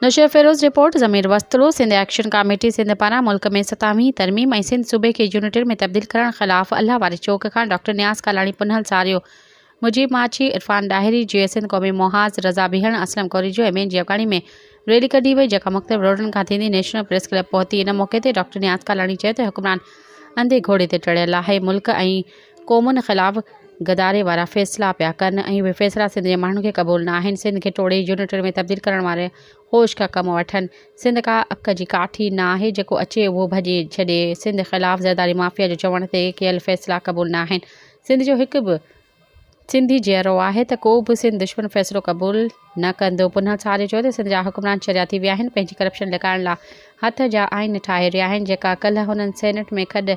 Naushahro Feroze, report, Zameer Wastro, Sindh action committee Sindh پاران ملڪ ۾ ستاويهين ترميم ۽ سنڌ صوبي کي يونٽن ۾ تبديل ڪرڻ خلاف الله واري چوڪ کان ڊاڪٽر نياز ڪالاڻي پنهل ساريو مجيب ماڇي عرفان ڏاهري جيئي سنڌ قومي محاذ رضا بيهڻ اسلم ڪوريجو ۽ ٻين جي اڳواڻي ۾ ريلي ڪڍي وئي جيڪا مختلف روڊن کان ٿيندي نيشنل پريس ڪلب پهتي ان موقعي تي ڊاڪٽر نياز ڪالاڻي چيو ته حڪمران انڌي گهوڙي تي چڙهيل آهي ملڪ ۽ قومن خلاف غداري وارا فيصلا پيا ڪن ۽ اهي فيصلا سنڌ جي ماڻهن کي قبول نه آهن، سنڌ کي ٽوڙي يونٽن ۾ تبديل ڪرڻ وارا هوش کان ڪم وٺن، سنڌ ڪا اڪ جي ڪاٺي نه آهي جيڪو اچي اهو ڀڄي ڇڏي، سنڌ خلاف زرداري مافيا جو چوڻ تي ڪيل فيصلا قبول نه آهن، سنڌ جو هڪ به سنڌي جيئرو آهي ته ڪو به سنڌ دشمن فيصلو قبول نه ڪندو، پنهل ساريو چيو ته سنڌ جا حڪمران چريا ٿي ويا آهن، پنهنجي ڪرپشن لڪائڻ لا هٿ جا آئين ٺاهي رهيا آهن، جيڪا ڪلهه هنن سينيٽ ۾ کڏ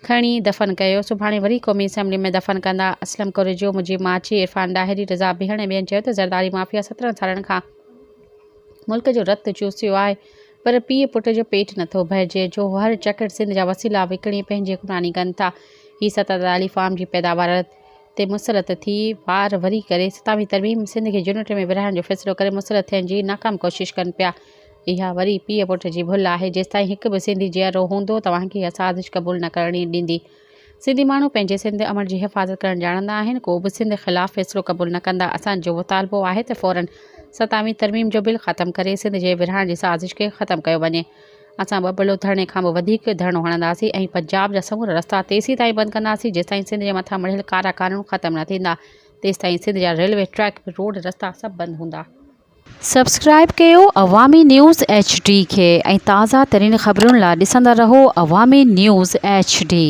کڻي دفن ڪيو، سڀاڻي وري قومي اسيمبلي ۾ دفن ڪندا، اسلم ڪوريجو، مجيب ماڇي، عرفان ڏاهري، رضا بيهڻ ۽ ٻين چيو ته زرداري مافيا 17 سالن کان ملڪ جو رت چوسيو آهي پر پيء پٽ جو پيٽ نٿو ڀرجي جو هر چڪر سنڌ جا وسيلا وڪڻي پنهنجي حڪمراني ڪن ٿا، هي ستتالي فارم جي پيداوار تي مسلط ٿي وار وري ڪري ستاويهين ترميم سنڌ کي يونٽ ۾ ورهائڻ جو فيصلو ڪري مسلط ٿيڻ جي ناڪام ڪوشش ڪن پيا. اها وري پيء پٽ جي ڀل آهي، جيستائين هڪ به سنڌي جيئرو هوندو توهان کي اها سازش قبول نه ڪرڻي ڏيندي. سنڌي ماڻهو پنهنجي سنڌ امڙ جي حفاظت ڪرڻ ڄاڻندا آهن، ڪو به سنڌ خلاف فيصلو قبول نه ڪندا، اسان جو مطالبو آهي ته فورن ستاويهين ترميم جو بل ختم ڪري سنڌ جي ورهائڻ جي سازش کي ختم ڪيو وڃي. اسان ٻٻلو ڌرڻي کان به وڌيڪ ڌرڻو هڻنداسين ۽ پنجاب جا سمورا رستا تيسيتائين بند ڪنداسين جيستائين سنڌ جي مٿان مڙهيل ڪارا قانون ختم نه ٿيندا تيستائين سنڌ جا ريلوي ٽريڪ، روڊ رستا سڀ بند هوندا. سبسڪرائب ڪيو عوامي نيوز ايڇ ڊي کي ۽ تازه ترين خبرن لا ڏسندا رهو عوامي نيوز ايڇ ڊي.